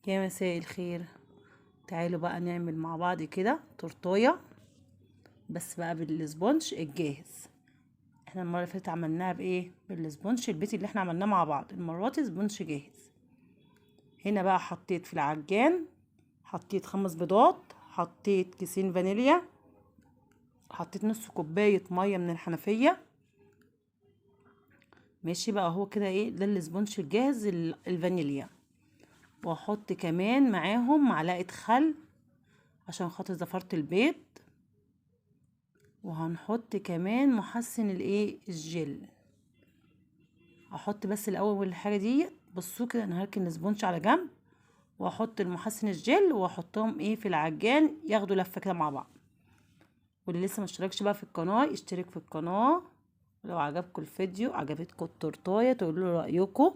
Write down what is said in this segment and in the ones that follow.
يا مساء الخير. تعالوا بقى نعمل مع بعض كده تورتايه، بس بقى بال sponge الجاهز. احنا المرة اللي فاتت عملناها بايه؟ بال sponge البيتي اللي احنا عملناه مع بعض. المرة دي sponge جاهز. هنا بقى حطيت في العجان، حطيت 5 بيضات، حطيت كيسين فانيليا، حطيت نص كوباية مية من الحنفية. ماشي بقى، هو كده ايه ده ال sponge الجاهز الفانيليا. واحط كمان معاهم معلقه خل عشان خاطر زفره البيض، وهنحط كمان محسن الايه الجل. هحط بس الاول الحاجة دي. بصوا كده انا هركن ال sponge على جنب، واحط المحسن الجل، واحطهم ايه في العجان ياخدوا لفه كده مع بعض. واللي لسه ما اشتركش بقى في القناة يشترك في القناة. لو عجبكم الفيديو، عجبتكم التورتايه، تقولوا رايكم،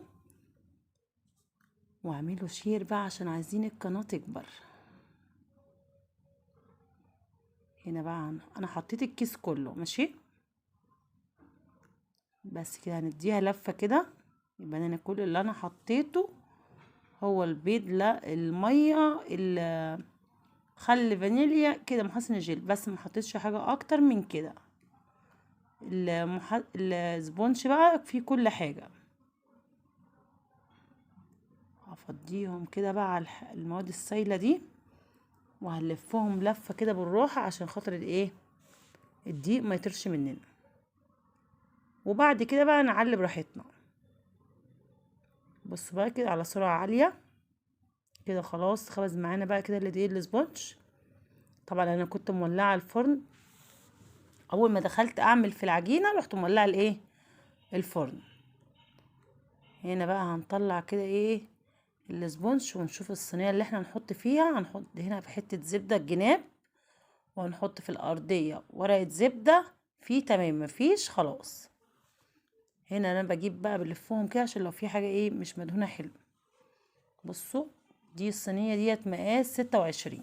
واعملوا share بقى عشان عايزين القناة تكبر. هنا بقى انا حطيت الكيس كله، ماشي بس كده هنديها لفه كده. يبقى انا كل اللي انا حطيته هو البيض، لا المية، خل فانيليا كده، محسن الجل، بس ما حطيتش حاجة اكتر من كده. ال sponge بقى فيه كل حاجة. هفضيهم كده بقى على المواد السايله دي، وهنلفهم لفه كده بالراحة عشان خاطر الايه الدقيق ما يطيرش مننا. وبعد كده بقى نعلي براحتنا. بصوا بقى كده على سرعة عالية كده. خلاص خبز معانا بقى كده الدقيق ال sponge. طبعا انا كنت مولعه الفرن اول ما دخلت اعمل في العجينة، رحت مولعه الايه الفرن. هنا بقى هنطلع كده ايه ال sponge، ونشوف الصينية اللي احنا هنحط فيها. هنحط هنا في حتة زبدة الجناب، وهنحط في الارضية ورقة زبدة. في تمام، مفيش خلاص. هنا انا بجيب بقى بلفهم كده عشان لو في حاجة ايه مش مدهونه حلو. بصوا دي الصينية ديت مقاس 26،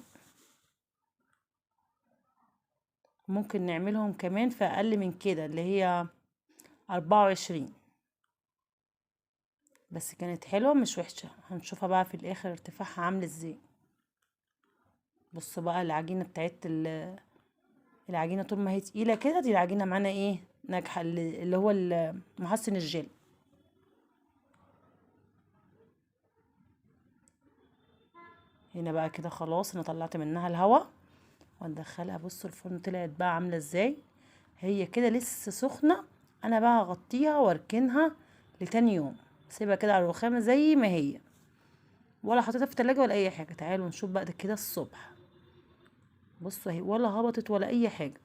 ممكن نعملهم كمان في اقل من كده اللي هي 24، بس كانت حلوة مش وحشة. هنشوفها بقى في الاخر ارتفاعها عامل ازاي. بصوا بقى العجينة بتاعت العجينة طول ما هي تقيلة كده، دي العجينة معانا ايه ناجحة، اللي هو محسن الجل. هنا بقى كده خلاص انا طلعت منها الهواء وندخلها. بصوا الفرن طلعت بقى عامله ازاي. هي كده لسه سخنة، انا بقى هغطيها واركنها لتاني يوم. سيبها كده على الرخامه زي ما هي، ولا حطيتها في التلاجة ولا اي حاجة. تعالوا نشوف بقى ده كده الصبح. بصوا اهي ولا هبطت ولا اي حاجة،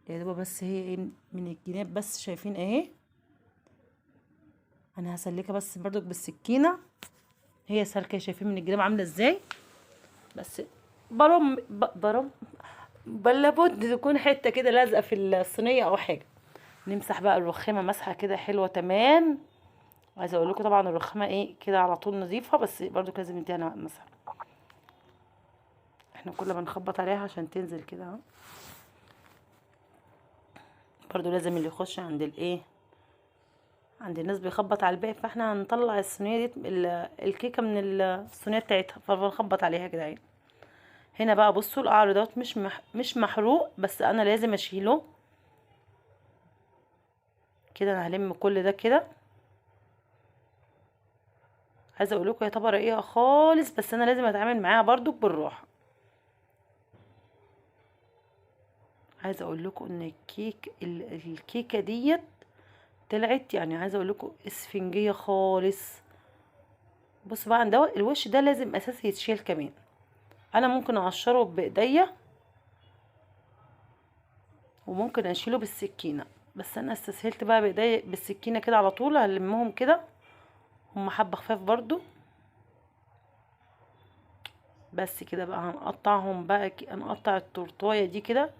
يا دوب بس هي ايه من الجناب بس، شايفين اهي. انا هسلكها بس برضك بالسكينة، هي سالكة، شايفين من الجناب عامله ازاي. بس برم برم بل لابد تكون حتة كده لازقه في الصينية او حاجة. نمسح بقى الرخامه مسحه كده حلوة تمام. عايزه اقول لكم طبعا الرخامه ايه كده على طول نظيفة، بس برضو لازم نديها مسحه. احنا كل ما نخبط عليها عشان تنزل كده اهو. برضو لازم اللي يخش عند الايه عند الناس بيخبط على الباب، فاحنا هنطلع الصينية دي الكيكه من الصينية بتاعتها، فبنخبط عليها كده اهي. هنا بقى بصوا القعر دوت مش محروق، بس انا لازم اشيله كده. انا هلم كل ده كده. عايزه اقول لكم هي طبقه رقيقه خالص، بس انا لازم اتعامل معاها برضو بالراحة. عايزه اقول لكم ان الكيكه ديت طلعت يعني عايزه اقول لكم اسفنجيه خالص. بصوا بقى عند الوش ده لازم اساسي يتشيل كمان. انا ممكن اقشره بايديا وممكن اشيله بالسكينة، بس انا استسهلت بقى بايديا بالسكينة كده على طول. هلمهم كده، هم حبه خفاف برضو. بس كده بقى هنقطعهم بقى، هنقطع التورتايه دي كده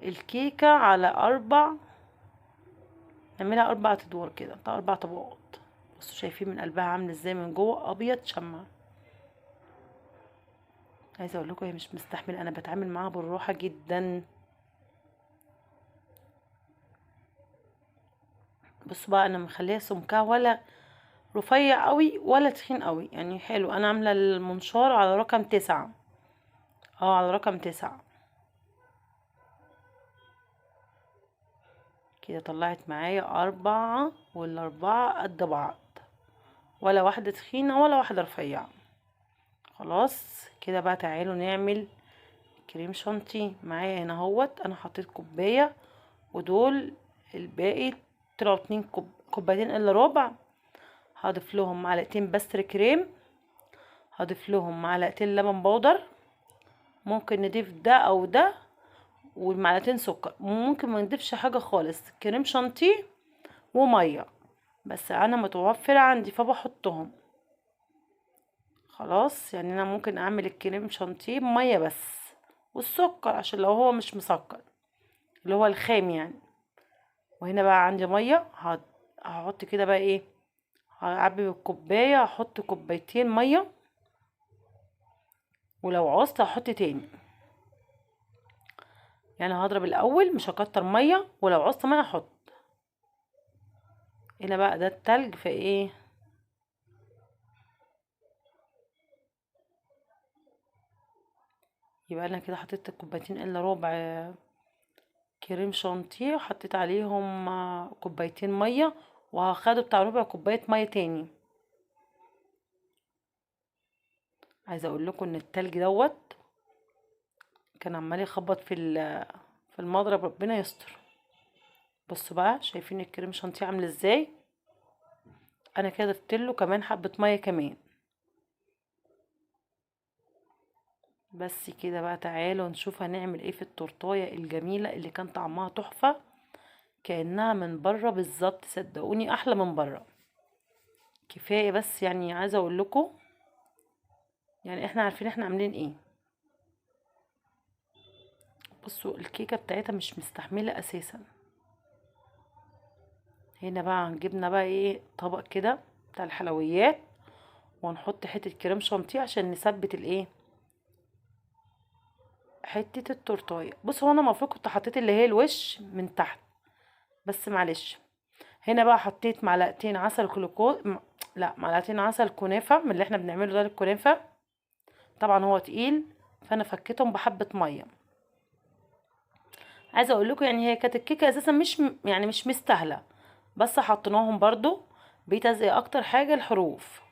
الكيكه على 4، نعملها 4 ادوار كده، 4 طبقات. بصوا شايفين من قلبها عامل ازاي من جوه، ابيض شمع. عايزه اقول لكم هي مش مستحمله، انا بتعامل معاها بالراحة جدا. بصوا بقى انا مخليها سمكها ولا رفيع قوي ولا تخين قوي، يعني حلو. انا عامله المنشار على رقم 9، على رقم 9 كده. طلعت معايا 4، وال4 قد بعض، ولا واحدة تخينة ولا واحدة رفيعة. خلاص كده بقى تعالوا نعمل كريم شانتيه. معايا هنا اهوت انا حطيت كوباية، ودول الباقي طلعوا 2 كوبايتين الا ربع. هضيف لهم معلقتين pastry cream، هضيف لهم معلقتين لبن بودر، ممكن نضيف ده او ده، ومعلقتين سكر، ممكن ما نضيفش حاجة خالص، كريم شانتيه ومية، بس انا متوفرة عندي فبحطهم. خلاص يعني انا ممكن اعمل الكريم شانتيه بميه بس والسكر، عشان لو هو مش مسكر اللي هو الخام يعني. وهنا بقى عندي مية، هحط كده بقى ايه، هعبي بالكوبايه، هحط كوبايتين مية، ولو عوزت هحط تاني. يعني هضرب الاول، مش هكتر مية، ولو عوزت مية هحط. هنا بقى ده التلج، فايه يبقى انا كده حطيت كوبايتين الا ربع كريم شانتيه، وحطيت عليهم كوبايتين مية، وهاخده بتاع ربع كوباية مية تاني. عايزه اقول لكم ان التلج دوت كان عمال يخبط في المضرب، ربنا يستر. بصوا بقى شايفين الكريم شانتيه عامل ازاي. انا كده ضفت له كمان حبه مية كمان. بس كده بقى تعالوا نشوف هنعمل ايه في التورتايه الجميلة اللي كان طعمها تحفة، كانها من بره بالظبط، صدقوني احلى من بره. كفاية بس يعني عايزه اقول لكم يعني احنا عارفين احنا عاملين ايه. بصوا الكيكه بتاعتها مش مستحمله اساسا. هنا بقى هنجيبنا بقى ايه طبق كده بتاع الحلويات، ونحط حتة كريم شانتيه عشان نثبت الايه حتة التورتايه. بصوا هو انا المفروض كنت حطيت اللي هي الوش من تحت، بس معلش. هنا بقى حطيت معلقتين عسل كلوكوز، لا معلقتين عسل كنافه من اللي احنا بنعمله ده للكنافه، طبعا هو تقيل فانا فكيتهم بحبه مية. عايزه اقول لكم يعني هي كانت الكيكه اساسا مش يعني مش مستاهلة، بس حطيناهم برضو بتزق اكتر حاجة الحروف،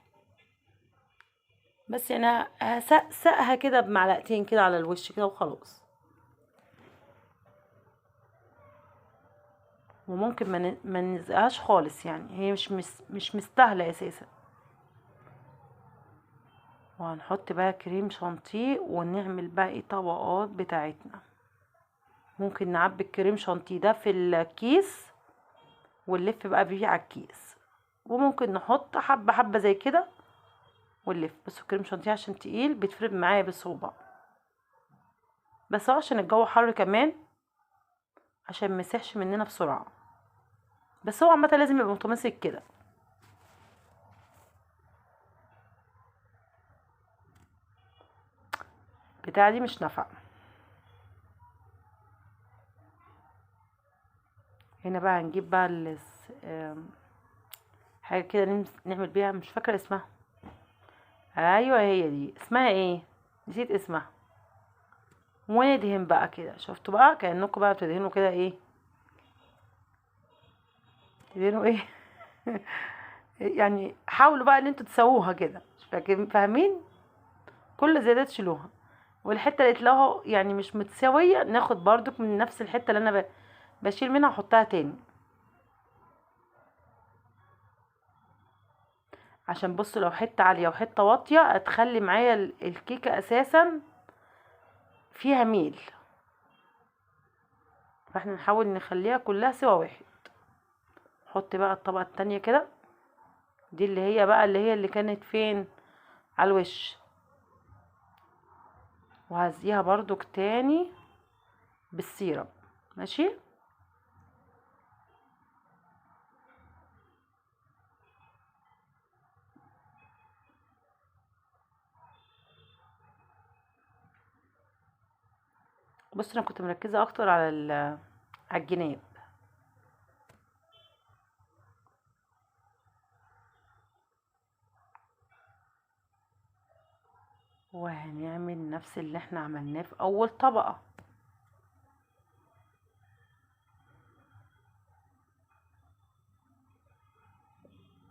بس يعني هسقسقها كده بمعلقتين كده على الوش كده وخلاص. وممكن ما نزقهاش خالص، يعني هي مش مستاهلة اساسا. وهنحط بقى كريم شانتيه ونعمل بقى ايه طبقات بتاعتنا. ممكن نعبي الكريم شانتيه ده في الكيس ونلف بقى بيه على الكيس، وممكن نحط حبه حبه زي كده ونلف. بس الكريم شانتيه عشان تقيل بيتفرد معايا بصعوبة، بس هو عشان الجو حر كمان عشان ما يسيحش مننا بسرعة، بس هو عامة لازم يبقى متماسك كده. بتاع دي مش نافعة. هنا بقى هنجيب بقى حاجة كده نعمل بيها، مش فاكره اسمها. ايوه هي دي اسمها ايه، نسيت اسمها. وندهن بقى كده، شفتوا بقى كأنكم بقى بتدهنوا كده ايه، تدهنوا ايه يعني حاولوا بقى ان انتوا تسووها كده، مش فاهمين؟ كل زيادة تشيلوها، والحتة اللي تلاقوها يعني مش متساوية ناخد برضك من نفس الحتة اللي انا بشيل منها احطها تاني، عشان بصوا لو حتة عالية وحتة واطية هتخلي معايا الكيكه اساسا فيها ميل، فاحنا نحاول نخليها كلها سوا واحد. نحط بقى الطبقة التانية كده، دي اللي هي بقى اللي هي اللي كانت فين على الوش، وهزيها برضك تاني بالسيرب. ماشي، بصوا انا كنت مركزه اكتر على على الجناب. وهنعمل نفس اللي احنا عملناه في اول طبقة.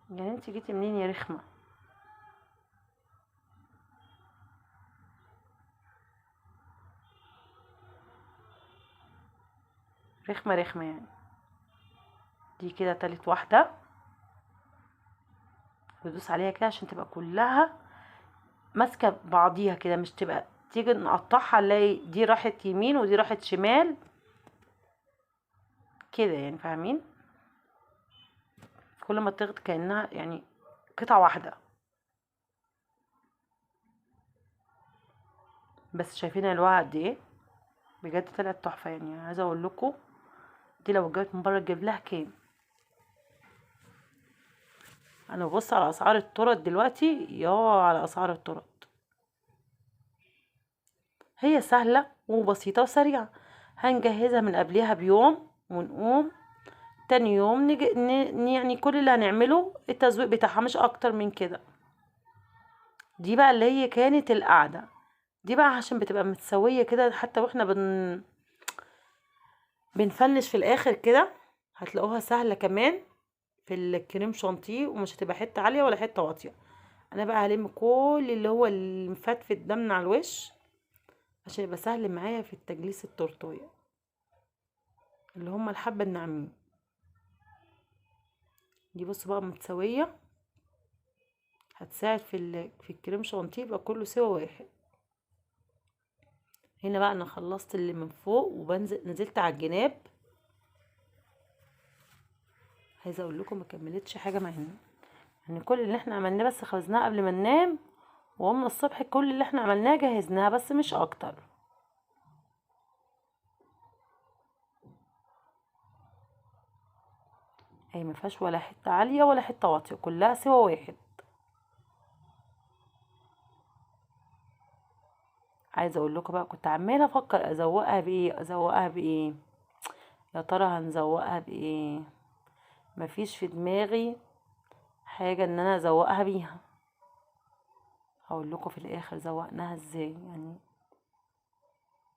يعني انت جيتي منين يا رخمة؟ رخمة رخمة يعني. دي كده تالت واحدة، بدوس عليها كده عشان تبقى كلها ماسكة بعضيها كده، مش تبقى تيجي نقطعها نلاقي دي راحت يمين ودي راحت شمال كده يعني، فاهمين؟ كل ما تضغط كأنها يعني قطعة واحدة. بس شايفين الوعي قد ايه؟ بجد طلعت تحفة. يعني عايزة اقول لكم دي لو جابت من بره تجيب لها كام؟ انا ببص على اسعار التورت دلوقتي، يا على اسعار التورت. هي سهلة وبسيطة وسريعة، هنجهزها من قبلها بيوم ونقوم تاني يوم يعني كل اللي هنعمله التزويق بتاعها، مش اكتر من كده. دي بقى اللي هي كانت القعدة دي بقى، عشان بتبقى متسوية كده حتى واحنا بنفنش في الاخر كده، هتلاقوها سهلة كمان في الكريم شانتيه، ومش هتبقى حتة عالية ولا حتة واطية. انا بقى هلم كل اللي هو المفتفت ده من على الوش عشان يبقى سهل معايا في التجليس التورتويه اللي هما الحبة الناعمين دي. بصوا بقى متساوية، هتساعد في الكريم شانتيه يبقى كله سوا واحد. هنا بقى انا خلصت اللي من فوق وبنزل، نزلت على الجناب. عايزه اقول لكم ما كملتش حاجة معانا، يعني كل اللي احنا عملناه بس خلصناه قبل ما ننام، وقمنا الصبح كل اللي احنا عملناه جهزناه بس مش اكتر. اي ما فيهاش ولا حتة عالية ولا حتة واطية، كلها سوا واحد. عايزه اقول لكم بقى كنت عماله افكر ازوقها بايه، ازوقها بايه، يا ترى هنزوقها بايه؟ مفيش في دماغي حاجة ان انا ازوقها بيها. هقول لكم في الاخر زوقناها ازاي، يعني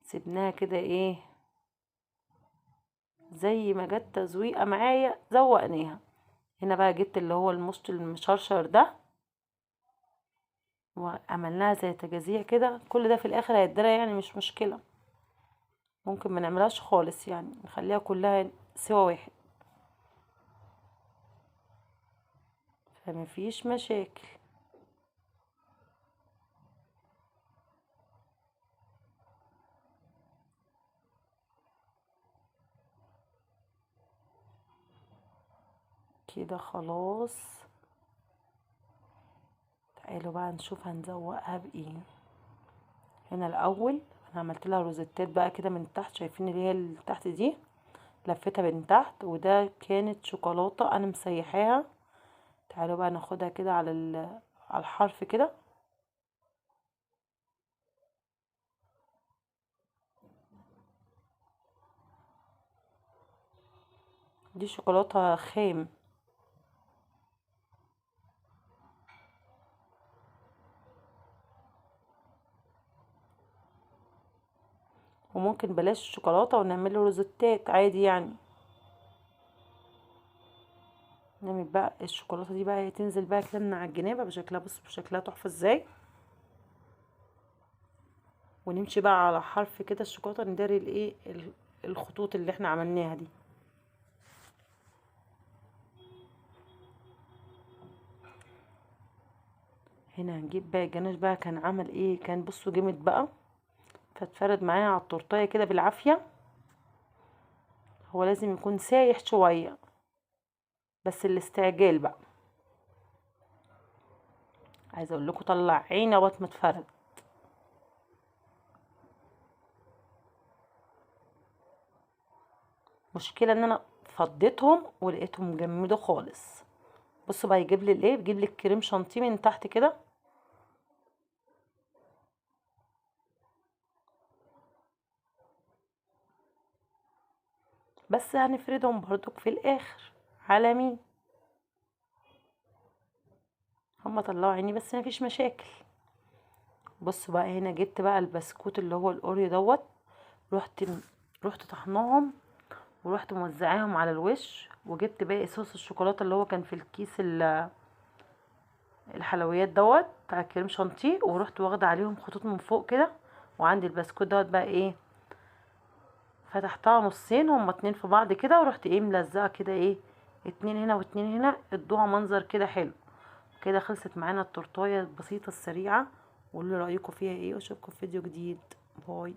سيبناها كده ايه زي ما جت تزويقه معايا زوقناها. هنا بقى جبت اللي هو المشط المشرشر ده وعملناها زي تجازيع كده. كل ده في الاخر هيتدرى يعني، مش مشكلة، ممكن ما نعملهاش خالص يعني، نخليها كلها سوا واحد فمفيش مشاكل. كده خلاص، تعالوا بقى نشوف هنزوقها بايه. هنا الاول انا عملت لها روزيتات بقى كده من تحت، شايفين اللي هي اللي تحت دي لفتها من تحت، وده كانت شوكولاتة انا مسيحاها. تعالوا بقى ناخدها كده على الحرف كده. دي شوكولاتة خام. وممكن بلاش الشوكولاتة ونعمل له روزيتات عادي يعني. نعمل بقى الشوكولاتة دي بقى هي تنزل بقى كده من على الجناب بشكلها، بصوا بشكلها تحفة ازاي. ونمشي بقى على حرف كده الشوكولاتة، نداري الايه الخطوط اللي احنا عملناها دي. هنا هنجيب بقى الجناش بقى كان عمل ايه، كان بصوا جامد بقى فاتفرد معايا على التورتايه كده بالعافية. هو لازم يكون سايح شوية بس الاستعجال بقى. عايزه اقول لكم طلع عيني اهوت متفرد. مشكلة ان انا فضيتهم ولقيتهم جمدوا خالص. بصوا بقى يجيب لي الايه، بيجيب لي الكريم شانتيه من تحت كده. بس هنفردهم برضك في الاخر على مين، هما طلعوا عيني بس مفيش مشاكل. بصوا بقى هنا جبت بقى البسكوت اللي هو الاوريو دوت، رحت طحناهم ورحت موزعاهم على الوش، وجبت باقي صوص الشوكولاتة اللي هو كان في الكيس الحلويات دوت بتاع الكريم شانتيه، ورحت واخده عليهم خطوط من فوق كده. وعندي البسكوت دوت بقى ايه، فتحتها نصين هما 2 في بعض كده، ورحت ايه ملزقه كده ايه 2 هنا واتنين هنا، ادوها منظر كده حلو كده. خلصت معانا التورتايه البسيطة السريعة. قولوا لي رايكم فيها ايه، واشوفكم في فيديو جديد. باي.